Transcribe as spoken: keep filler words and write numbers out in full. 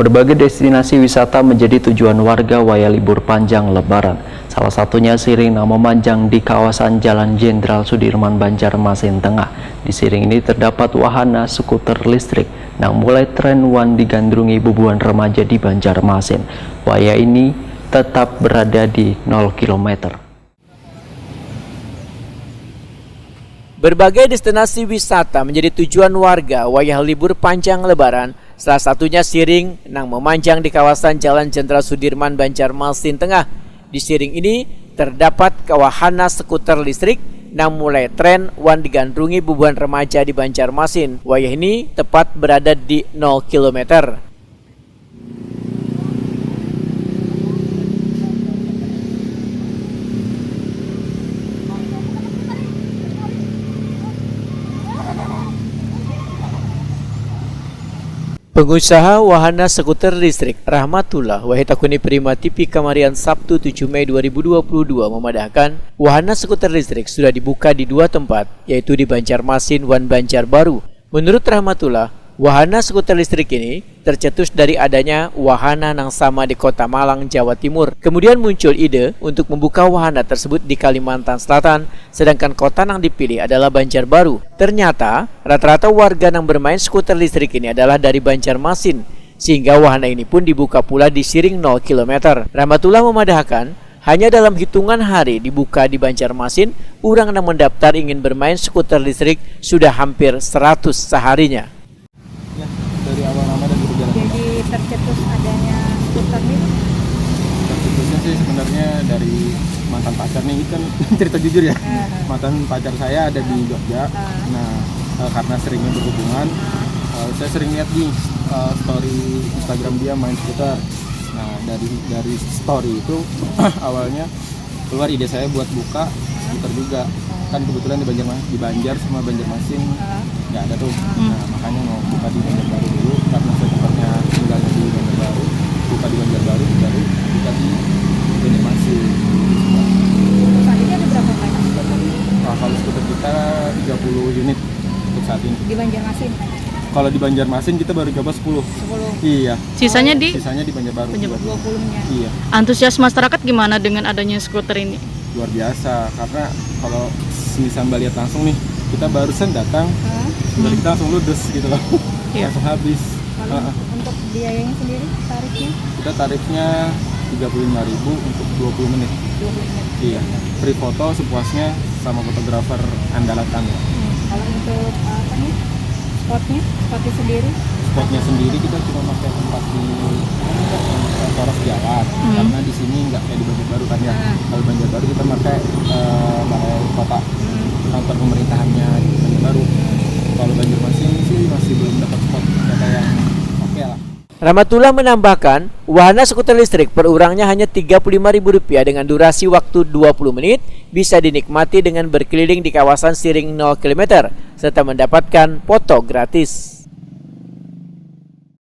Berbagai destinasi wisata menjadi tujuan warga wayah libur panjang Lebaran. Salah satunya siring nang memanjang di kawasan Jalan Jenderal Sudirman, Banjarmasin Tengah. Di siring ini terdapat wahana skuter listrik nang mulai tren wan digandrungi bubuhan remaja di Banjarmasin. Wayah ini tetap berada di nol kilometer. Berbagai destinasi wisata menjadi tujuan warga wayah libur panjang Lebaran, salah satunya siring nang memanjang di kawasan Jalan Jenderal Sudirman, Banjarmasin Tengah. Di siring ini terdapat wahana skuter listrik nang mulai tren wan digandrungi bubuhan remaja di Banjarmasin. Wayah ini tepat berada di nol kilometer. Pengusaha wahana skuter listrik Rahmatullah wahid takuni Prima T V Kamarian Sabtu tujuh Mei dua ribu dua puluh dua memadahkan, wahana skuter listrik sudah dibuka di dua tempat, yaitu di Banjarmasin wan Banjarbaru. Menurut Rahmatullah, wahana skuter listrik ini tercetus dari adanya wahana nang sama di Kota Malang, Jawa Timur. Kemudian muncul ide untuk membuka wahana tersebut di Kalimantan Selatan, sedangkan kota nang dipilih adalah Banjarbaru. Ternyata, rata-rata warga nang bermain skuter listrik ini adalah dari Banjarmasin, sehingga wahana ini pun dibuka pula di siring nol kilometer. Rahmatullah memadahkan, hanya dalam hitungan hari dibuka di Banjarmasin, urang nang mendaftar ingin bermain skuter listrik sudah hampir seratus seharinya. Ya, dari awal ramadan gitu jalan. Jadi tercetus adanya skuter ini? Tercetusnya sih sebenarnya dari mantan pacar nih, kan cerita jujur ya. Eh. Mantan pacar saya ada di Jogja. Eh. Nah, eh, karena seringnya berhubungan, eh, saya sering lihat di, eh, story Instagram dia main skuter. Nah, dari dari story itu awalnya keluar ide saya buat buka skuter juga. Kan kebetulan di Banjarma-, di Banjar sama Banjarmasin nggak ada tuh. Hmm. Nah, makanya mau buka di Banjarbaru dulu karena saya tempatnya tinggalnya di Banjarbaru. Buka di Banjarbaru, baru buka di Banjarmasin. Untuk saat ini ada berapa banyak skuter? Nah, kalau skuter kita tiga puluh unit untuk saat ini. Di Banjarmasin? Kalau di Banjarmasin kita baru coba sepuluh. Sepuluh. Iya. Sisanya di? Sisanya di Banjarbaru. Banjarbaru. Dua puluhnya. Iya. Antusias masyarakat gimana dengan adanya skuter ini? Luar biasa, karena kalau semisal mbak lihat langsung nih, kita barusan datang, hmm, skuter kita langsung ludes gitu loh. Iya. Langsung habis. Kalau, heeh, untuk biayanya sendiri, tarifnya? Kita tarifnya tiga puluh lima ribu untuk dua puluh menit. Dua puluh menit. Iya. Free foto sepuasnya sama fotografer andalan kami. Hmm, kalau untuk, eh, apa nih, spotnya, spotnya sendiri? Spotnya sendiri kita cuma pakai tempat di, eh, Toros Jawa, hmm, karena di sini nggak kayak di Banjarbaru kan ya. Hmm. Kalau Banjarbaru kita pakai, eh, balai kota, hmm, kantor pemerintahannya di Banjarbaru. Hmm. Kalau Banjarmasin sih masih belum dapat spot data yang oke lah. Rahmatullah menambahkan, wahana skuter listrik per urangnya hanya tiga puluh lima ribu rupiah dengan durasi waktu dua puluh menit, bisa dinikmati dengan berkeliling di kawasan siring nol kilometer, serta mendapatkan foto gratis.